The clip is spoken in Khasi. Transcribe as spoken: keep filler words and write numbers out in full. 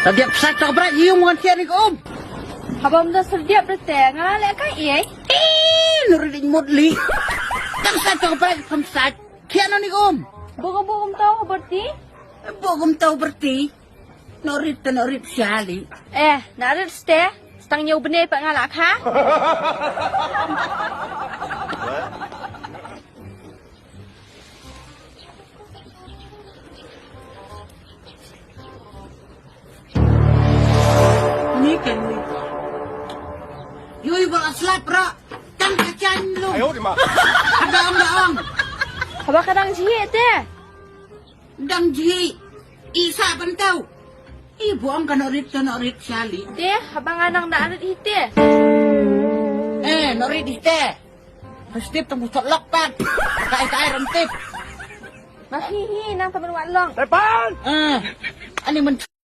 Tang diap sat to bra yu mon thian ni ko um. Haba ym da sel diap da te nga la leh ka ei. Ih, nuri ding mut li. Tang sat to bra kam sat. Thian ni ko um. Bogum bogum tau berti. Bogum tau berti. Norit te norit siali. Eh, narit ste. Stang nyau bene pa nga la kha. Ni kan ni. Yui bal aslap ra. Kan kachan lu. Ayo di ma. Ada ong da ong. Haba ka dang jhi te. Dang jhi. Isa bentau. I buang ka norit ka norit siali. Te, haba nga nang da arit hi te. Eh, norit hi te. Pastip tang busot lok pat. Kai kai ram tip. Mahi hi nang tamen wat long. Tepan. Eh. Ani men